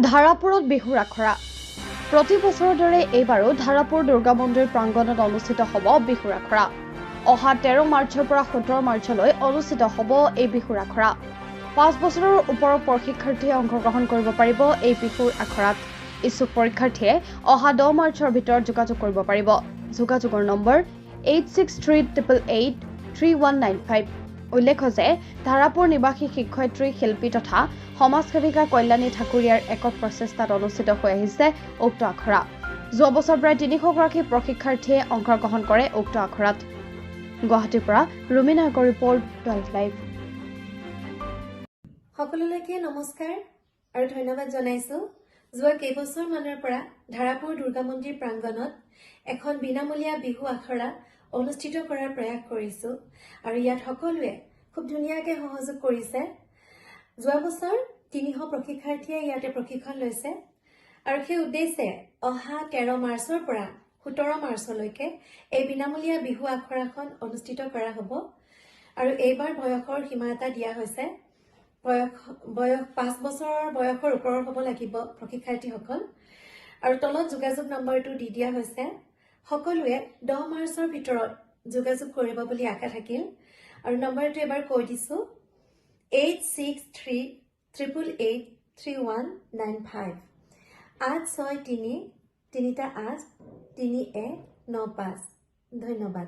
ধাৰাপুৰত বিহুৰ আখৰা। প্ৰতি বছৰৰ দৰে এইবাৰো ধাৰাপুৰ দুৰ্গা মন্দিৰ প্ৰাংগণত অনুষ্ঠিত হ'ব বিহুৰ আখৰা। অহা 13 মাৰ্চৰ পৰা 17 মাৰ্চলৈ অনুষ্ঠিত হ'ব এই বিহুৰ আখৰা। 5 বছৰৰ ওপৰৰ প্ৰশিক্ষাৰ্থীয়ে অংশগ্ৰহণ কৰিব পাৰিব এই বিহুৰ আখৰাত। ইচ্ছুক পৰীক্ষাৰ্থীয়ে অহা 10 মাৰ্চৰ ভিতৰত যোগাযোগ কৰিব পাৰিব। যোগাযোগৰ নম্বৰ 8638883195। উল্লেখ্য যে ধাৰাপুৰ নিবাসী শিক্ষয়িত্ৰী, শিল্পী তথা সমাজসেৱিকা কল্যাণী ঠাকুৰীয়াৰ একক প্ৰচেষ্টাত অনুষ্ঠিত হৈ আহিছে উক্ত আখৰা। যোৱা বছৰ প্ৰায় 300গৰাকী প্ৰশিক্ষাৰ্থীয়ে অংশগ্ৰহণ কৰে উক্ত আখৰাত। গুৱাহাটীৰ পৰা ৰুমি নায়কৰ ৰিপৰ্ট, 12 লাইভ। সকলোলৈকে নমস্কাৰ আৰু ধন্যবাদ জনাইছোঁ। যোৱা কেইবছৰমানৰ পৰা ধাৰাপুৰ দুৰ্গা মন্দিৰ প্ৰাংগণত এখন বিনামূলীয়া বিহু আখৰা অনুষ্ঠিত কৰাৰ প্ৰয়াস কৰিছোঁ আৰু ইয়াত সকলোৱে খুব ধুনীয়াকৈ সহযোগ কৰিছে। যোৱা বছৰ 300 প্ৰশিক্ষাৰ্থীয়ে ইয়াতে প্ৰশিক্ষণ লৈছে আৰু সেই উদ্দেশ্যে অহা 13 মাৰ্চৰ পৰা 17 মাৰ্চলৈকে এই বিনামূলীয়া বিহু আখৰাখন অনুষ্ঠিত কৰা হ'ব। আৰু এইবাৰ বয়সৰ সীমা এটা দিয়া হৈছে। বয়স 5 বছৰৰ বয়সৰ ওপৰৰ হ'ব লাগিব প্ৰশিক্ষাৰ্থীসকল। আৰু তলত যোগাযোগ নম্বৰটো দি দিয়া হৈছে। সকলোৱে 10 মাৰ্চৰ ভিতৰত যোগাযোগ কৰিব বুলি আশা থাকিল। আৰু নম্বৰটো এবাৰ কৈ দিছোঁ, 8638883195, 8638883195। ধন্যবাদ।